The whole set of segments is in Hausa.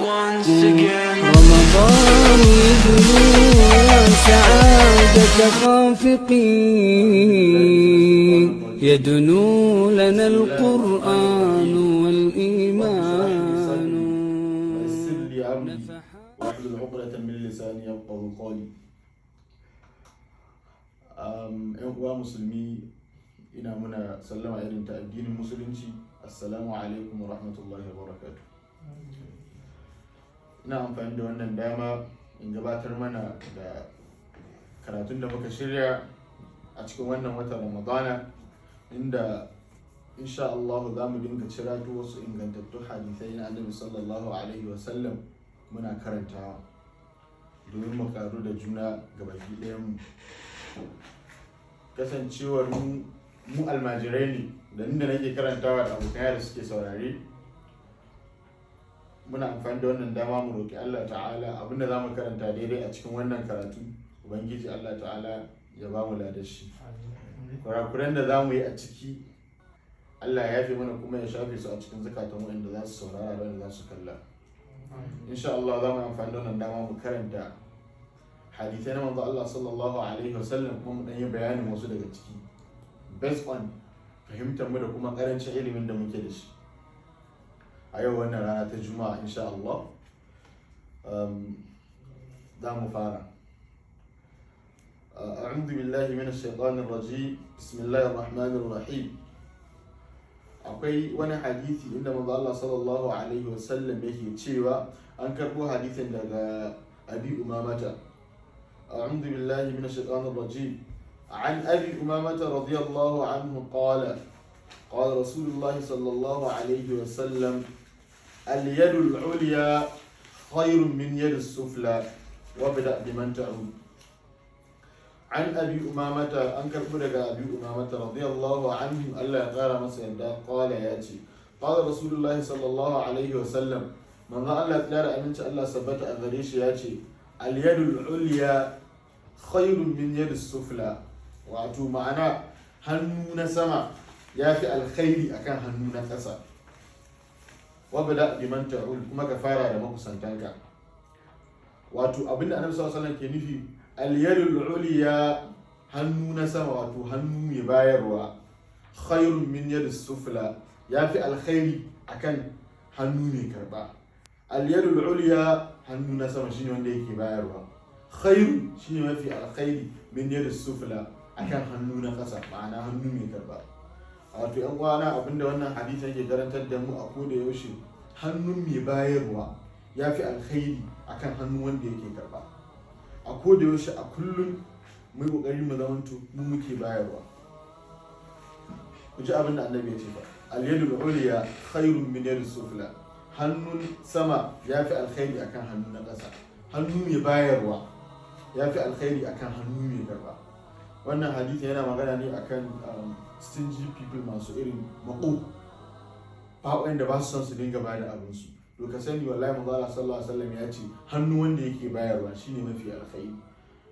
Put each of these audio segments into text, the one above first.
Once again. رمضان يدنو سعادة خافقين، يدنو لنا القرآن والإيمان. ويسر لي أمري واحلل عقدة من لساني يفقهوا قولي. Yan uwa musulmi, ina muna sallama irin ta addinin Musulunci: assalamu alaikum wa rahmatullahi wa barakatuh. Ina amfani da wannan dama in gabatar mana da karatun da muka shirya a cikin wannan watan Ramadana, inda insha Allah za mu dinga cirato wasu ingantattun hadisai na Annabi sallallahu alaihi wasallam muna karantawa domin mu karu da juna gabaki ɗayan mu. Kasancewar mu almajirai ne, da inda nake karantawa da abokan da suke saurare, muna amfani da wannan dama mu roƙi Allah ta'ala abinda za mu karanta daidai a cikin wannan karatu, Ubangiji Allah ta'ala ya ba mu ladashi. Kurakuran da za mu yi a ciki, Allah ya yafe mana kuma ya shafe su a cikin zukatan waɗanda za su saurara da wanda za su kalla. Insha Allah za mu yi amfani da wannan dama mu karanta hadisai na manzo Allah sallallahu alaihi wasallam, kuma mu dan yi bayanin wasu daga ciki based on fahimtar mu da kuma karancin ilimin da muke da shi. A yau wannan rana ta Juma'a, insha Allah za mu fara. أعوذ بالله من الشيطان الرجيم، بسم الله الرحمن الرحيم. Akwai wani hadisi inda manzo Allah sallallahu alaihi wasallam yake cewa, an karbo hadisin daga Abi Umamata. أعوذ بالله من الشيطان الرجيم. عن أبي أمامة رضي الله عنه قال: قال رسول الله صلى الله عليه وسلم: اليد العليا خير من يد السفلى، وابدأ بمن تعول. عن أبي أمامة، an karɓi daga Abi Umamata رضي الله عنه، Allah ya ƙara masa yadda، قال ya ce: قال رسول الله صلى الله عليه وسلم، manzo Allah ya da aminci Allah sabbata a gare shi ya ce: اليد العليا خير من يد السفلى. Wato ma'ana, hannu na sama ya fi alkhairi akan hannu na ƙasa. وابدأ بمن تعول، kuma ka fara da makusantanka. Wato abinda Annabi sallallahu alaihi wasallam ke nufi, اليد العليا, hannu na sama, wato hannu mai bayarwa, خير من يد السفلى, ya fi alkhairi akan hannu mai karba. اليد العليا, hannu na sama, shine wanda yake bayarwa, خير, shine mafi alkhairi, من يد السفلى, akan hannu na ƙasa, ma'ana hannu mai karba. Wato yan uwana, abinda wannan hadisi yake karantar da mu, a koda yaushe hannun mai bayarwa ya fi alkhairi akan hannu wanda yake karba. A koda yaushe, a kullum, mu yi kokari mu zamanto mu muke bayarwa. Ku ji abin da Annabi ya ce fa: اليد العليا خير من يد السفلى. Hannun sama ya fi alkhairi akan hannu na ƙasa. Hannu mai bayarwa ya fi alkhairi akan hannu mai karba. Wannan hadisi yana magana ne akan stingy people, masu irin mako ba, wanda ba su son su dinga bayar da abinsu. To ka sani, wallahi manzo Allah sallallahu alaihi wasallam ya ce hannu wanda yake bayarwa shine mafi alkhairi.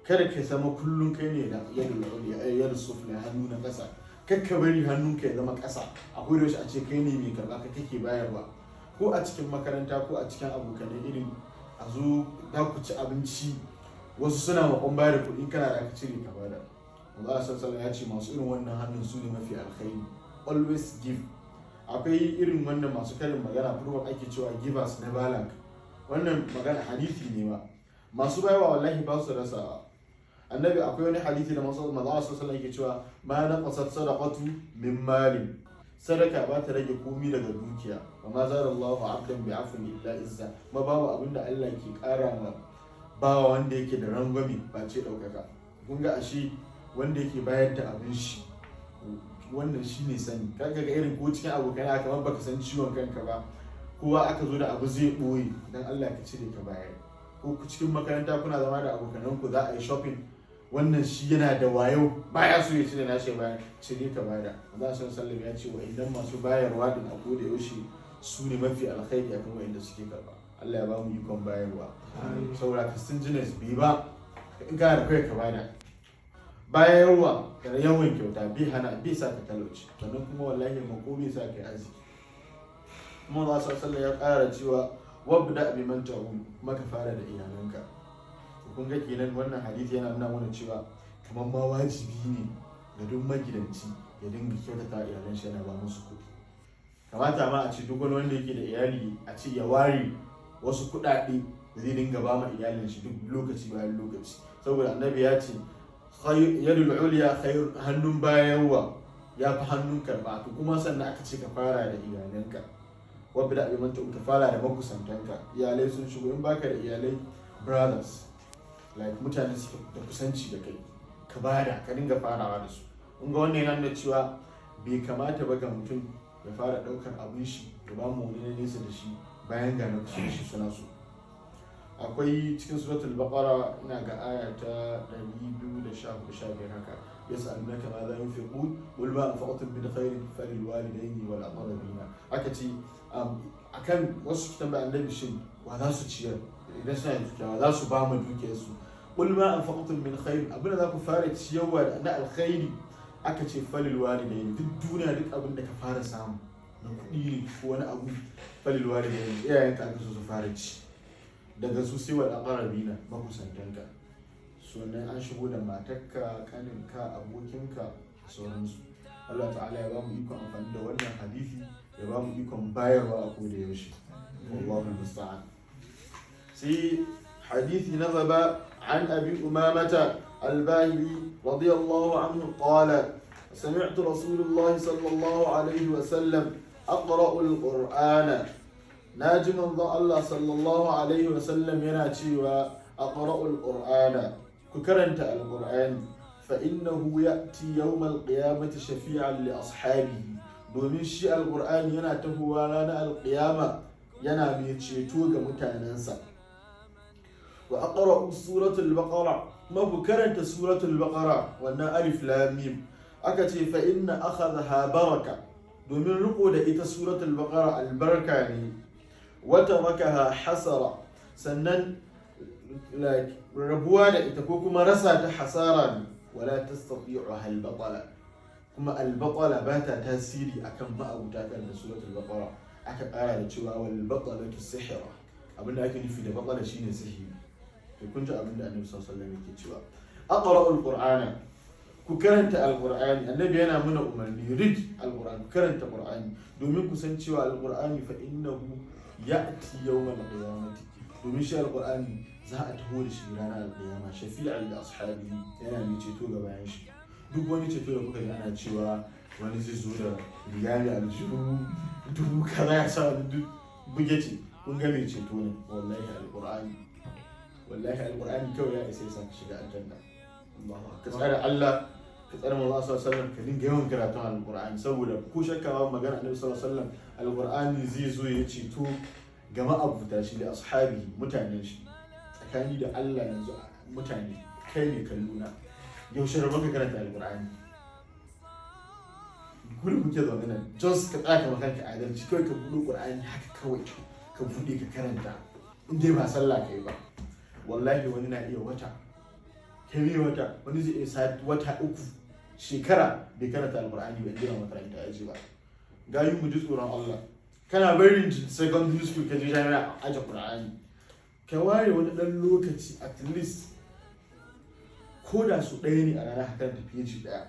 Kada ka zama kullun kai ne da يد العليا يد السفلى, hannu na ƙasa. Kar ka bari hannunka ya zama ƙasa a koda yaushe, a ce kai ne mai karɓa, ka kake bayarwa. Ko a cikin makaranta, ko a cikin abokanai, irin a zo za ku ci abinci, wasu suna makon bayar da kuɗi, kana da ka cire ka bada. Allah sallallahu ya ce masu irin wannan hannun su ne mafi alkhairi. Always give. Akwai irin wannan masu karin magana, proverb, ake cewa "Givers never lack." Wannan magana hadisi ne ma. Masu bayarwa wallahi ba su rasa. Annabi, akwai wani hadisi da masu manzo Allah sallallahu alaihi yake cewa: ما نقصت صدقة من مال. Sadaka ba ta rage komi daga dukiya. وما زاد الله عبدا بعفو إلا عزا. Ma babu abinda Allah ke kara ma bawa wanda yake da rangwame ba ce daukaka. Kun ga ashe wanda yake bayar da abin shi, wannan shi ne sani. Kaga ga irin ko cikin abokai kamar baka san ciwon kanka ba, kowa aka zo da abu zai boye, dan Allah ka cire ka bayar. Ko cikin makaranta kuna zama da abokanan ku, za a yi shopping, wannan shi yana da wayo, baya so ya cire nashi bayar, cire ka bada. Allah sallallahu alaihi ya ce wa idan masu bayarwa din a koda yaushe su ne mafi alkhairi akan wa'anda suke karba. Allah ya ba mu ikon bayarwa. Saboda ka stinginess bi ba, in kana da kai ka bada. Bayarwa da yawan kyauta bi hana bi sa ka talauci, sannan kuma wallahi mako bai sa ka yi arziki. Kuma Allah sallallahu ya ƙara cewa: Wabda bi man ta'ul, kuma ka fara da iyalanka. Kun ga kenan wannan hadisi yana nuna mana cewa kamar ma wajibi ne ga duk magidanci ya dinga kyautata iyalan shi, yana ba musu kuɗi. Kamata ma a ce duk wani wanda yake da iyali a ce ya ware wasu kuɗaɗe da zai dinga ba ma iyalin shi duk lokaci bayan lokaci, saboda Annabi ya ce yadul ulya khair, hannun bayarwa ya fi hannun karɓa. To kuma sannan aka ce ka fara da iyalanka, wabda bi man ka fara da makusantanka. Iyalai sun shigo, in baka da iyalai, brothers, like mutane suke da kusanci da kai, ka bada, ka dinga farawa da su. In ga wannan yana nuna cewa bai kamata ba ga mutum ya fara daukar abin shi ya ba mu wani na nesa da shi bayan ga na kusa da shi suna so. Akwai cikin Suratul Baqara, ina ga aya ta 214, 15 haka, yas'alunaka ma za yunfiqun qul ma anfaqtum min khairin falil walidayni wal aqrabina. Aka ce akan wasu su tambaya Annabi, shin wa za su ciyar idan suna da dukiya, za su ba mu dukiyar su? Qul ma anfaqtum min khairin, abin da za ku fara ciyarwa na alkhairi, aka ce falil walidayni. Duk duniya, duk abin da ka fara samu na kuɗi ne ko wani abu, falil walidayni, iyayenka aka so su fara ci. Daga su sai wal aqrabina, makusantanka. Sannan an shigo da matarka, kaninka, abokinka, sauransu. Allah Ta'ala ya ba mu ikon amfani da wannan hadisi, ya ba mu ikon bayarwa a koda yaushe. Wallahu musta'an. Sai hadisi na gaba, an Abi Umamata Albahili radiyallahu anhu qala سمعت رسول الله صلى الله عليه وسلم أقرأ القرآن. Naji manzon Allah sallallahu alaihi wasallam yana cewa aqra'ul qur'ana, ku karanta alqur'ani, fa innahu ya'ti yawmal qiyamati shafi'an li ashabihi, domin shi alqur'ani yana tahowa ranar alqiyama yana mai ceto ga mutanensa. Wa aqra'u suratul Baqara, kuma ku karanta Suratul Baqara, wannan alif lam mim. Aka ce fa inna akhadha baraka, domin riko da ita Suratul Baqara albarka ne. Wa tarakaha hasara, sannan like rabuwa da ita ko kuma rasa ta hasara ne. Wala tastati'uha al-batala, kuma al-batala ba ta tasiri akan ma'abuta kan da Suratul Baqara. Aka kara da cewa wal batalatu sihra, abinda ake nufi da batala shine sihiri. To kun ji abinda Annabi sallallahu alaihi wasallam yake cewa aqra'ul qur'ana, ku karanta alqur'ani. Annabi yana muna umarni, read alqur'ani, ku karanta qur'ani, domin ku san cewa alqur'ani fa innahu ya'ti yawmal qiyamati, domin shi alqur'ani za a taho da shi ranar alqiyama shafi'an li ashabihi, yana mai ceto ga bayan shi. Duk wani ceto da kuka ji ana cewa wani zai zo da riga mai aljihu dubu kaza ya sa wani, duk buge ce. Kun ga mai ceto ne? Wallahi alqur'ani, wallahi alqur'ani kawai ya isa ya sa ka shiga aljanna. Ka tsare Allah, ka tsare manzo sallallahu alaihi wasallam, ka dinga yawan karatun alqur'ani, saboda ko shakka babu magana Annabi sallallahu alaihi wasallam, alqur'ani zai zo ya ceto ga ma'abuta shi, da ashabi, mutanen shi. Tsakani da Allah, yanzu mutane, kai ne kalluna, yaushe rabon ka karanta alqur'ani? Gudu kuke zaune nan, just ka tsaya ka kanka adalci, kawai ka buɗe qur'ani haka kawai ka buɗe ka karanta, in dai ba sallah kai ba. Wallahi wani na iya wata, kai mai wata, wani zai iya sati, wata 3, shekara bai karanta alqur'ani ba, in dai ba makaranta ya je ba. Gayu, mu ji tsoron Allah. Kana barin secondary school ka je jami'a, aje qur'ani. Ka ware wani dan lokaci, at least ko da su ɗaya ne a rana, ka karanta page ɗaya,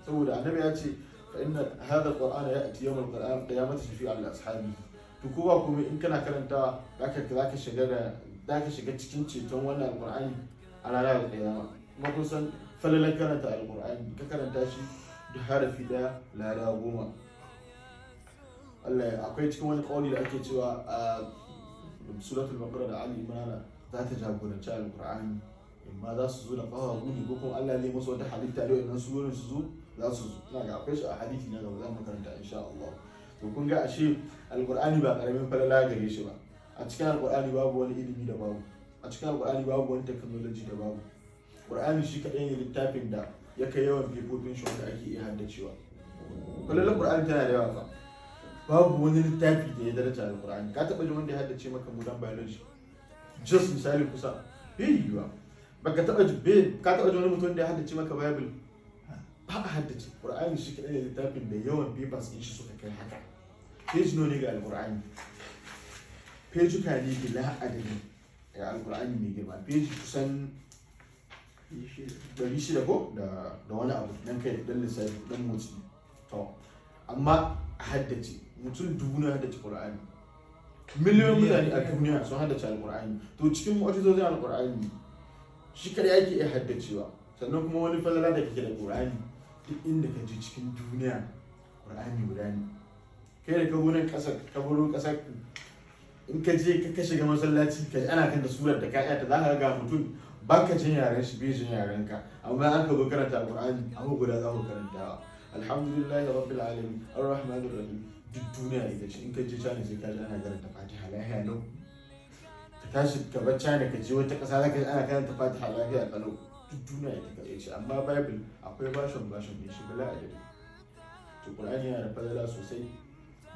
saboda Annabi ya ce fa inna hadha alqur'ana ya'ti yawm al-qiyamati shafi'an li ashabihi. To ko ba komai, in kana karanta zaka shiga da zaka shiga cikin ceton wannan alqur'ani a ranar alqiyama. Kuma kun san falalan karanta alqur'ani, ka karanta shi duk harafi daya lada 10. Allah, akwai cikin wani kauli da ake cewa a Suratul Baqara da Ali Imran za ta jagoranci alqur'ani, imma za su zo da ƙafafu ne ko kuma Allah zai musu wata halitta da wannan surorin su zo za su zo. Ina ga akwai shi a hadisi na gaba za mu karanta insha Allah. To kun ga ashe alqur'ani ba karamin falala gare shi ba. A cikin alqur'ani babu wani ilimi da babu, a cikin alqur'ani babu wani technology da babu. Qur'ani shi kaɗai ne littafin da ya kai yawan fefofin shi wanda ake iya haddacewa. Falalar qur'ani tana da yawa fa. Babu wani littafi da ya daraja alqur'ani. Ka taɓa jin wanda ya haddace maka modern biology, just misali kusa? Bai yiwuwa. Baka taɓa ji, ka taɓa jin wani mutum da ya haddace maka Bible? Ba a haddace. Qur'ani shi kaɗai ne littafin da yawan papers ɗin shi suka kai haka. Page nawa ne ga alqur'ani? Fejuka ne bila adadi ga Alkur'ani mai girma, feji kusan 600 ko da wani abu dan kai dan lissafi dan motsi. To amma a haddace mutum 1000 na haddace Qur'ani, miliyoyin mutane a duniya sun haddace Alkur'ani. To cikin mu'jizozin Alkur'ani shi kadai ake iya haddacewa. Sannan kuma wani falala da kake da Qur'ani, duk inda ka je cikin duniya Qur'ani guda ne. Kai da ka zo nan ƙasar, ka baro ƙasar, in ka je ka shiga masallaci ka ji ana kan da surar da ka iya ta, za ka ga mutum baka jin yaren shi, bai jin yaren ka, amma an ka zo karanta Alqur'ani abu guda za ku karantawa: alhamdulillahi rabbil alamin arrahmanir rahim. Duk duniya ita ce. In ka je China sai ka ji ana karanta Fatiha lafiya lau. Ka tashi ka bar China ka je wata ƙasa, za ka ji ana karanta Fatiha lafiya kalau. Duk duniya ita kaɗai ce. Amma Bible akwai version version ne shi bala adadi. To Qur'ani yana da falala sosai.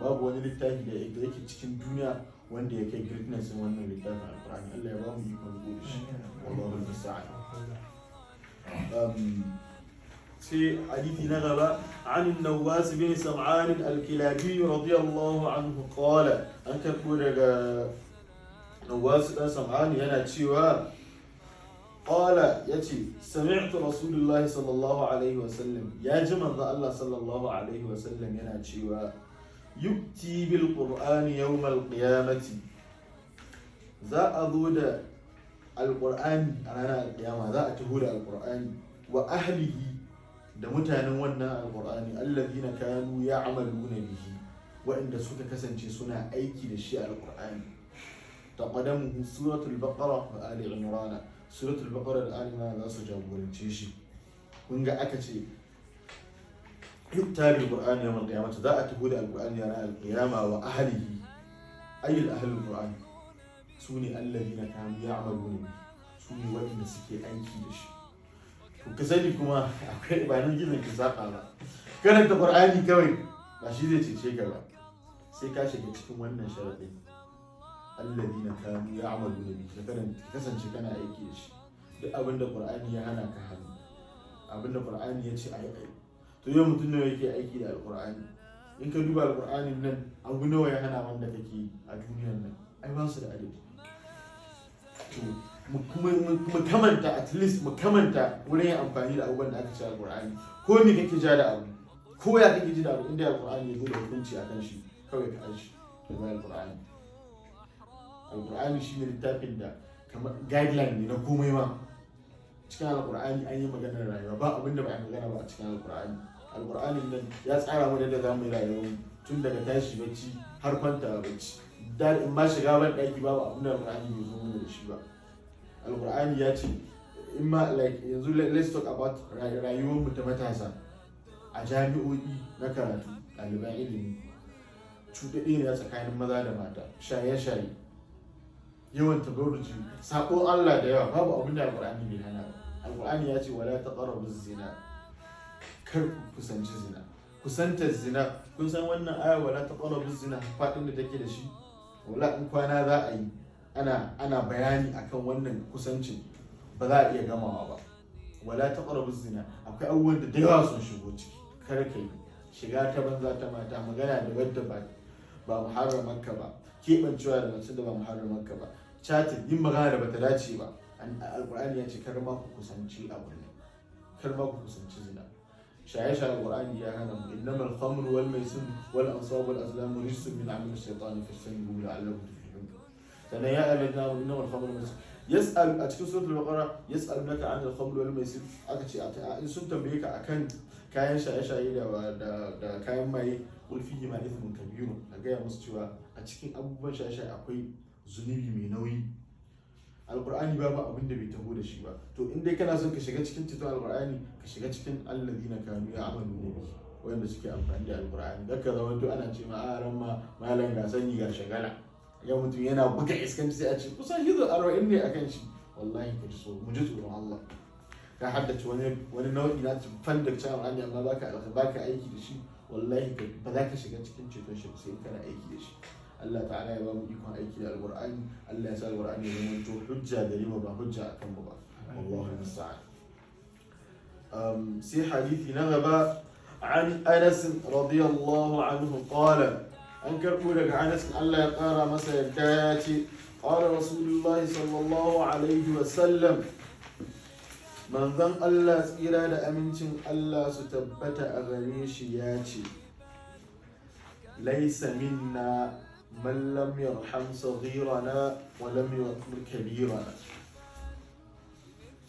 Babu wani littafi da yake cikin duniya wanda ya kai greatness in wannan littafin Alqur'ani. Allah ya ba mu ikon riko da shi, wallahu musta'an. Sai hadisi na gaba: عن النواس بن سمعان الكلابي رضي الله عنه قال، an karɓo daga Nawas dan Sam'an yana cewa، qala, yace: sami'tu Rasulullahi sallallahu alaihi wasallam, ya ji manzo Allah sallallahu alaihi wasallam yana cewa: yu'ta bil qur'ani yawm al qiyamati, za a zo da alqur'ani a ranar alqiyama, za a taho da alqur'ani, wa ahlihi, da mutanen wannan alqur'ani, alladhina kanu ya'maluna bihi, waɗanda suka kasance suna aiki da shi alqur'ani. Taqaddamuhu suratul baqara wa ali imran, suratul baqara da ali imran za su jagorance shi. Kun ga aka ce yu'ta bil qur'ani yawm al qiyamah, za a taho da alqur'ani ranar alqiyama, wa ahlihi, ayyul ahlul qur'ani? Sune alladhina kanu ya'maluna bihi, sune waɗanda suke aiki da shi. To ka sani kuma akwai ba nan gizon ki saka ba. Karanta Qur'ani kawai ba shi zai cece ka ba, sai ka shiga cikin wannan sharadin, alladhina kanu ya'maluna bihi. Ka karanta, ka kasance kana aiki da shi. Duk abin da Qur'ani ya hana ka hannu, abin da Qur'ani ya ce ayi ayi. To yau mutum nawa yake aiki da Alqur'ani? In ka duba Alqur'anin nan, abu nawa ya hana wanda kake yi a duniyar nan? Ai ba su da adadi. To mu kuma mu kamanta, at least mu kamanta wurin yin amfani da abubuwan da aka ce Alqur'ani. Ko me kake ja da abu, ko ya kake ji da abu, inda Alqur'ani ya zo da hukunci akan shi, kawai ka aji ka ga Alqur'ani. Alqur'ani shine littafin da kamar guideline ne na komai ma. Cikin Alqur'ani an yi maganar rayuwa, ba abin da ba a yi magana ba a cikin Alqur'ani. Alqur'anin nan ya tsara mu yadda za mu yi rayuwar mu, tun daga tashi bacci har kwanta bacci, da in ma shiga ban daki, babu abin da Alqur'ani bai zo mana da shi ba. Alqur'ani ya ce in ma like yanzu let's talk about rayuwar mu ta matasa a jami'o'i na karatu, ɗaliban ilimi, cuɗaɗɗe ne tsakanin maza da mata, shaye-shaye, yawan tabarruji, saƙon Allah da yawa. Babu abin da Alƙur'ani bai hana ba. Alƙur'ani ya ce wala taqrabu zina, kar ku kusanci zina. Kusantar zina, kun san wannan aya wala taqrabu zina faɗin da take da shi? Wala in kwana za a yi ana bayani akan wannan kusancin, ba za a iya gamawa ba. Wala taqrabu zina, akwai abubuwan da yawa sun shigo ciki. Kar ka yi shiga ta banza ta mata, magana da wadda ba muharramanka ba, keɓancewa da mace da ba muharramanka ba, chatting, yin magana da bata dace ba. Alƙur'ani ya ce kar ma ku kusanci abu ne, kar ma ku kusanci zina. Shaye-shaye, Alƙur'ani ya hana mu: innamal khamru wal maisir wal ansab wal azlam rijsun min amali shaytan fajtanibuhu la'allakum tuflihun. Sannan ya ayyuhal innamal khamru wal maisir, yas'al a cikin suratul baqara, yas'alunaka 'anil khamri wal maisir. Aka ce in sun tambaye ka akan kayan shaye-shaye da kayan maye, qul fihi ma ithmun kabirun, a gaya musu cewa a cikin abubuwan shaye-shaye akwai zunubi mai nauyi. Alqur'ani babu abin da bai taho da shi ba. To in dai kana son ka shiga cikin titin Alqur'ani, ka shiga cikin alladhina kanu ya'maluna bihi, wanda suke amfani da Alqur'ani. Da ka zama to ana ce ma a ran ma malam ga sani ga shagala, ga mutum yana buga iskanci sai a ce kusan hizo 40 ne akan shi. Wallahi ka ji so mu ji tsoron Allah. Ka haddace wani nau'i na fan da cewa Alqur'ani, amma baka aiki da shi, wallahi ba za ka shiga cikin ceton shi sai kana aiki da shi. Allah ta'ala ya ba mu ikon aiki da Alqur'ani. Allah ya sa Alqur'ani ya zama to hujja gare mu, ba hujja akan mu ba. Wallahu musta'an. Sai hadisi na gaba: عن أنس رضي الله عنه قال An karɓo daga Anas, Allah ya ƙara masa yadda, ya ce qala Rasulullahi sallallahu alaihi wasallam, manzon Allah tsira da amincin Allah su tabbata a gare shi ya ce, laisa minna man lam yarham saghirana wa lam yuqir kabirana.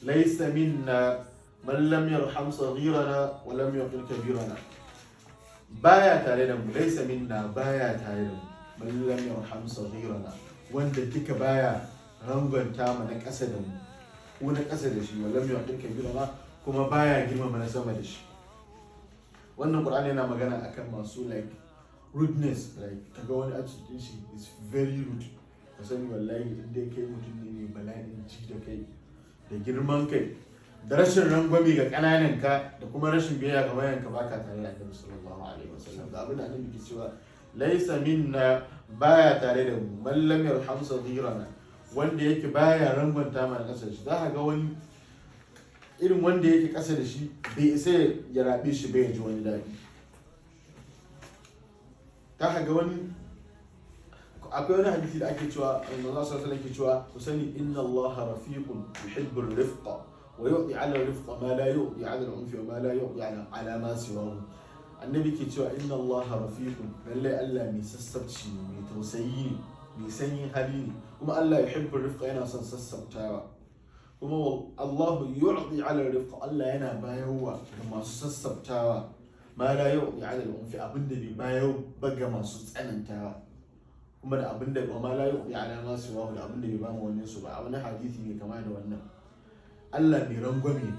Laisa minna man lam yarham saghirana wa lam yuqir kabirana. Baya tare da mu, laisa minna, baya tare da mu, man lam yarham saghirana, wanda duka baya rangwanta mu na ƙasa da mu ko na ƙasa da shi, wa lam yuqir kabirana, kuma baya girmama na sama da shi. Wannan Qur'ani yana magana akan masu like rudeness, like kaga wani attitude din shi is very rude. Ka sani wallahi in dai kai mutum ne mai bala'in ji da kai da girman kai da rashin rangwame ga ƙananan ka da kuma rashin biyayya ga mayanka, baka tare da Annabi sallallahu alaihi wasallam. Ga abin da Annabi ke cewa, laisa minna, baya tare da mu, man lam yarham saghirana, wanda yake baya rangwanta mana ƙasa da shi. Za ka ga wani irin wanda yake ƙasa da shi bai isa ya rabe shi bai ji wani daɗi. Za ka ga wani, akwai wani hadisi da ake cewa Allah sallallahu alaihi ke cewa, ku sani, inna Allah rafiqun yuhibbu rifqa wa yu'ti 'ala rifqa ma la yu'ti 'ala al-unfi wa ma la yu'ti 'ala ma siwahu. Annabi ke cewa, inna Allah rafiqun, lallai Allah mai sassabci ne, mai tausayi ne, mai sanyin hali ne, kuma Allah yuhibbu rifqa, yana son sassabtawa. Kuma Allah yu'ti 'ala rifqa, Allah yana bayarwa ga masu sassabtawa, ma la yu'ti 'ala al-unfi, abinda bai bayar ba ga masu tsanantawa, kuma da abinda ma la yu'ti 'ala ma siwahu, da abinda bai ba mu wannan su ba. A wani hadisi mai kama da wannan, Allah mai rangwame ne.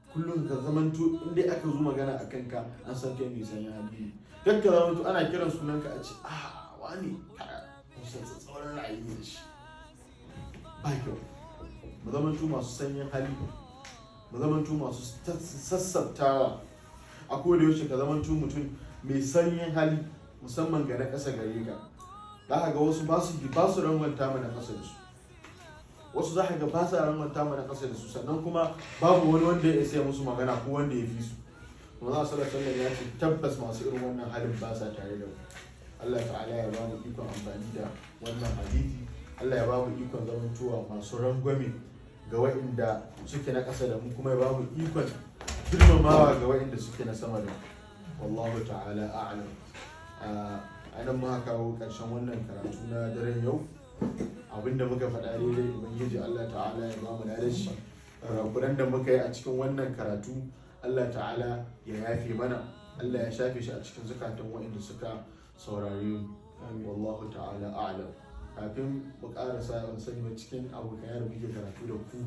Kullum ka zamanto in dai aka zo magana a kanka an san kai mai sanyin hali ne. Kan ka zamanto ana kiran sunanka a ce, ah, wani kusan tsauran ra'ayi ne da shi, ba kyau. Mu zamanto masu sanyin hali, mu zamanto masu sassabtawa a koda yaushe. Ka zamanto mutum mai sanyin hali, musamman ga na ƙasa gare ka. Za ka ga wasu ba su rangwanta mana ƙasa da su, wasu za ka ga ba sa rangwanta mana ƙasa da su, sannan kuma babu wani wanda ya isa musu magana ko wanda ya fi su. Kuma za su sallallahu ya ce tabbas masu irin wannan halin ba sa tare da mu. Allah ta'ala ya ba mu ikon amfani da wannan hadisi. Allah ya ba mu ikon zamantowa masu rangwame ga waɗanda suke na ƙasa da mu, kuma ya ba mu ikon girmamawa ga waɗanda suke na sama da mu. Wallahu ta'ala a'lam. A nan muka kawo ƙarshen wannan karatu na daren yau. Abinda muka faɗa daidai, Ubangiji Allah ta'ala ya ba mu da shi. Kurakuran da muka yi a cikin wannan karatu, Allah ta'ala ya yafe mana, Allah ya shafe shi a cikin zukatan waɗanda suka saurare mu. Wallahu ta'ala a'lam. Kafin mu ƙarasa, ban sani ba, cikin abokan da muke karatu da ku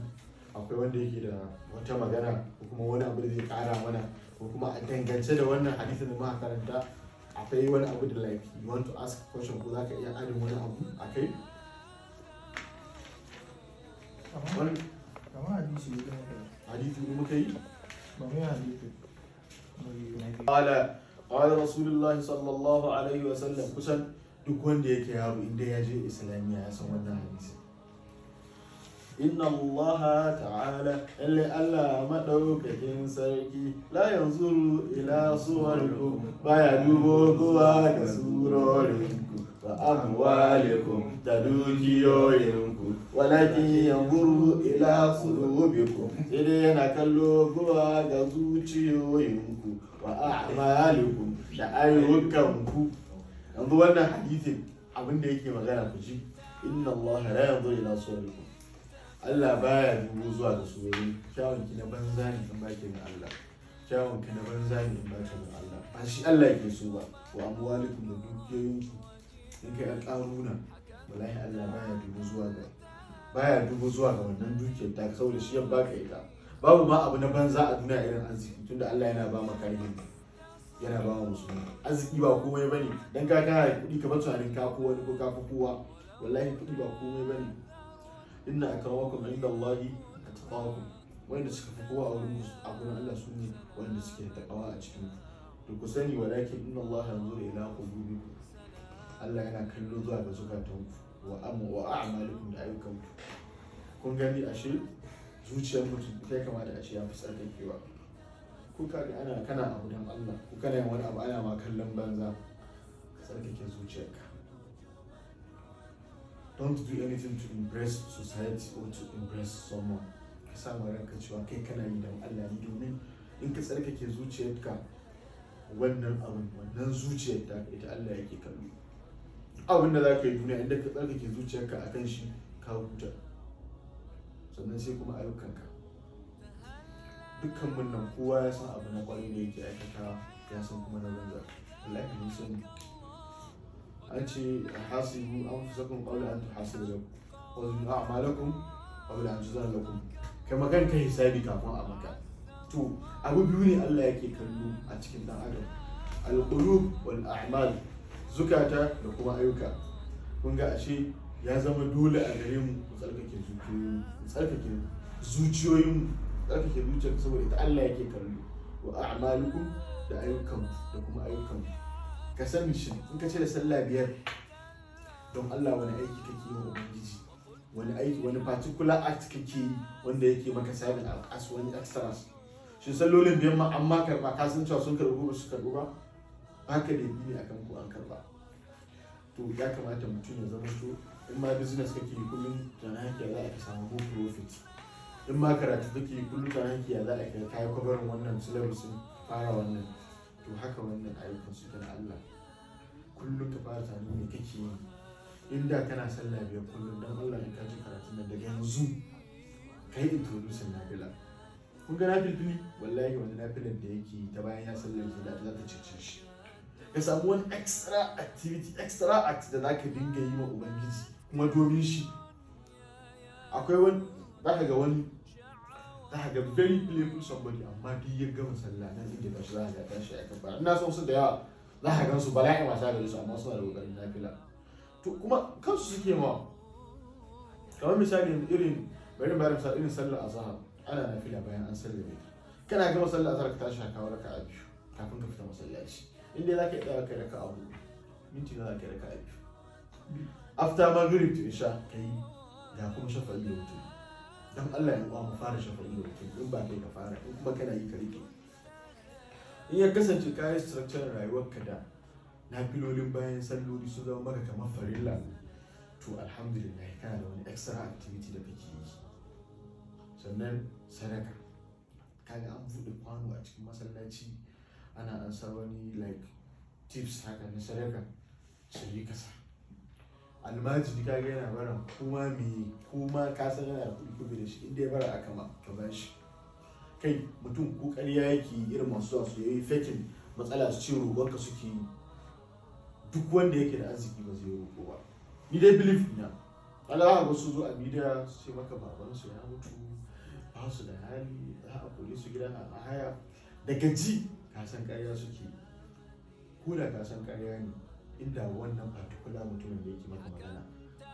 akwai wanda yake da wata magana ko kuma wani abu da zai ƙara mana, ko kuma a dangance da wannan hadisin da muka karanta akwai wani abu da like you want to ask question, ko za ka iya adding wani abu a kai? Wani Kamar hadisi ne muka yi. Hadisi ne muka yi. Ba mu yi hadisi na biyu. قال قال رسول الله صلى الله عليه وسلم. Kusan duk wanda yake yaro inda ya je Islamiyya ya san wannan hadisi. Inna Allah ta'ala, lalle Allah madaukakin sarki, la yanzuru ila suwarikum, baya dubo zuwa ga surorinku, wa amwalikum, da dukiyoyinku, walakin yanzuru ila qulubikum, sai dai yana kallo zuwa ga zuciyoyinku, wa a'malikum, da ayyukanku. Yanzu wannan hadisin abin da yake magana, ku ji, inna Allah la yanzuru ila suwarikum, Allah baya dubo zuwa ga surori. Kyawun ki na banza ne in baki ga Allah, kyawun ka na banza ne in baki ga Allah, ba shi Allah yake so ba. Wa amwalikum, da dukiyoyinku, in kai karuna, wallahi Allah baya dubo zuwa ga wannan dukiyar ta, saboda shi ya baka ita. Babu ma abu na banza a duniya irin arziki, tunda Allah yana ba maka yi, yana ba wa musulmi arziki. Ba komai bane dan ka kana da kuɗi ka bar tunanin ka ko wani ko ka fi kowa. Wallahi kuɗi ba komai bane. Inna akramakum inda Allahi atqakum, wanda suka fi kowa a wurin a gurin Allah su ne wanda suke da takawa a cikin ku. To ku sani, walakin inna Allah yanzuru ila qulubikum, Allah yana kallo zuwa ga zukatanku, wa am wa a'malikum, da ayyukanku. Kun gani, ashe zuciyar mutum ita ya kamata a ce ya fi tsarkakewa. Ko ka ga ana kana abu dan Allah, ko kana yin wani abu ana ma kallon banza, ka Tsarkake zuciyarka. Don't do anything to impress society or to impress someone. Ka sa ma ranka cewa kai kana yi don Allah ne, domin in ka tsarkake zuciyarka, wannan abin, wannan zuciyar ta ita Allah yake kallo. Abin da za ka yi duniya, inda ka tsarkake zuciyarka a kan shi, ka huta. Sannan sai kuma ayyukanka. Dukkan mun nan kowa ya san abu na kwarai da yake aikata, ya san kuma na banza. Wallahi mun sani. An ce hasibu anfusakum qabla an tuhasabu lakum wa zinu a'malakum qabla an tuzana lakum. Kai magan kai hisabi kafin a maka. To abu biyu ne Allah yake kallo a cikin dan adam: al-qulub wal a'mal, zukata da kuma ayyuka. Kun ga ashe ya zama dole a gare mu mu tsarkake zuciyoyin mu, tsarkake zuciyoyin mu, tsarkake zuciyarka, saboda ita Allah yake kallo. Wa a'malukum, da ayyukan da kuma ayyukan. Ka sani, shi in ka cire sallah 5, don Allah wani aiki kake yi wa Ubangiji? Wani aiki, wani particular act kake yi wanda yake maka serving as wani extras? Shin sallolin 5 ma an ma karba? Ka san cewa sun karbu, ba su karbu ba? Baka da ne akan ko an karba. To ya kamata mutum ya zama, to in ma business kake yi, kullum tunanin haka za a ka samu more profit. In ma karatu kake yi, kullum tunanin haka za a kai kayi kwabarin wannan syllabus, fara wannan. To haka wannan ayyukan su na Allah, kullum ka fara tunanin me kake yi. Inda kana sallah 5 kullum, dan Allah in ka ji karatun nan daga yanzu, kai introducing nafila. Kun ga nafilfili, wallahi wani nafilan da yake ta bayan ya sallar da za ta cece shi. Ka samu wani extra activity, extra act da zaka dinga yi ma Ubangiji kuma domin shi. Akwai wani, zaka ga wani, zaka ga very playful somebody, amma duk ya gama sallah nan inda tashi, za ka ga tashi ya kabbara. Ina son su da yawa, za ka gan su bala'in wasa gare su, amma suna da kokarin nafila. To kuma kansu suke ma. Kamar misali irin, bari bayar misali irin sallar azhar, ana nafila bayan an sallame. Kana gama sallar azhar, ka tashi ka kawo raka'a 2 kafin ka fita masallaci. In dai zaka iya tsaya kai raka'a 4, minti nawa zaka yi raka'a 2? After Maghrib to Isha kai, ga kuma shafa'i da wuturi. Dan Allah ya uwa, mu fara shafa'i da wuturi. In ba kai ka fara, in kuma kana yi ka rike. In ya kasance kayi structure rayuwarka da nafilolin bayan salloli sun zama maka kamar farilla, to alhamdulillah kana da wani extra activity da kake yi. Sannan sadaka. Kaga an buɗe kwano a cikin masallaci, ana ansa wani like tips haka na sadaka, cire kasa. Almajiri kaga yana bara, kuma me kuma ka san yana da kuɗi ko bai da shi, inda ya bara aka ma, ka ba shi. Kai mutum ko ƙarya yake yi, irin masu zuwa su yi faking matsala su ce roƙonka suke yi, duk wanda yake da arziki ba zai roƙo ba. Ni dai belief ina, Allah, za ka su zo a media su ce maka babansu ya mutu, ba su da hali, za a kore su gidan a haya. Daga ji ka san ƙarya suke. Ko da ka san ƙarya ne, inda wannan particular mutumin da yake maka magana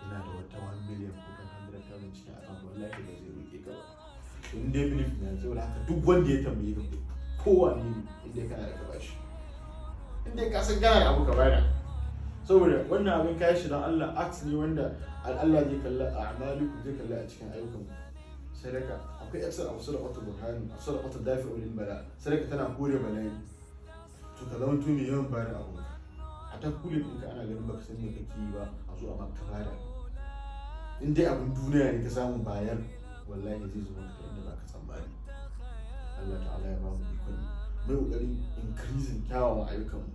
yana da wata 1 million ko 100,000 cikin account, wallahi ba zai roƙe ka ba. In dai belief na, saboda haka duk wanda ya tambaye ka, kowane ne, inda kana da, ka bashi. In dai ka san kana da abu, ka bada, saboda wannan abin kayi shi don Allah. Act ne wanda Allah zai kalla a a'malikum, zai kalla a cikin ayyukan. Sadaka akwai extra abu, sadaqatu burhani, sadaqatu dafi'u lil bala. Sadaka tana kore bala'i. To ka zama mai yawan bada abu. A ta kule ɗinka ana ganin baka san me kake yi ba, a zo a maka bada. In dai abin duniya ne ka samu, bayar, wallahi zai zo maka ta inda baka tsammani. Allah ta'ala ya ba mu ikon mai kokarin increasing kyawawan ayyukan mu: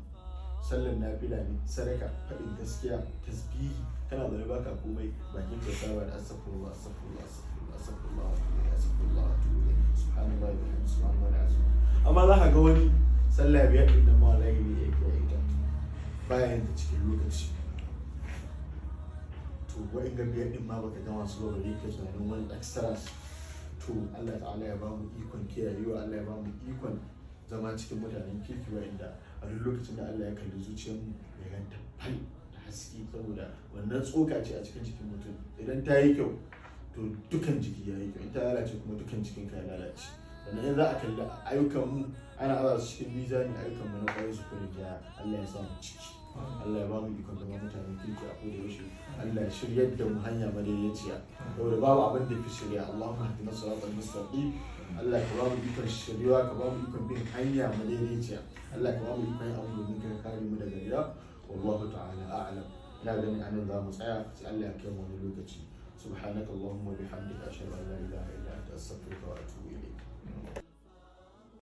sallar nafila ne, sadaka, faɗin gaskiya, tasbihi. Kana zaune baka komai, bakin ka saba da astaghfirullah, astaghfirullah, astaghfirullah, astaghfirullah, astaghfirullah, subhanallahi wa bihamdihi, subhanallahi alazim. Amma za ka ga wani sallah 5 din nan ma wallahi ne yake ita bayan ta cikin lokaci. To wa'in ga 5 din ma baka gama su ba, bare ka tunanin wani extras. To Allah ta'ala ya bamu ikon kiyayewa, Allah ya bamu ikon zama cikin mutanen kirki wa'inda a duk lokacin da Allah ya kalli zuciyarmu ya ganta fal da haske, saboda wannan tsoka ce a cikin jikin mutum. Idan ta yi kyau, to dukan jiki ya yi kyau. In ta lalace kuma, dukan jikin ka ya lalace. Sannan in za a kalli ayyukan mu, ana aza su cikin mizani, ayyukan mu na kwarai su kare jaya. Allah ya sa mu ciki. Allah ya ba mu ikon zama mutanen kirki a koda yaushe. Allah ya shiryar da mu hanya madaidaiciya, saboda babu abin da fi shirya. Allahumma ihdina siratal mustaqim. Allah ka ba mu ikon shiriwa, ka ba mu ikon bin hanya madaidaiciya. Allah ka ba mu ikon yin abu domin ka, kare mu daga riya. Wallahu ta'ala a'lam. Ina ganin anan za mu tsaya, sai Allah ya kai mu wani lokaci. Subhanakallahumma bihamdika.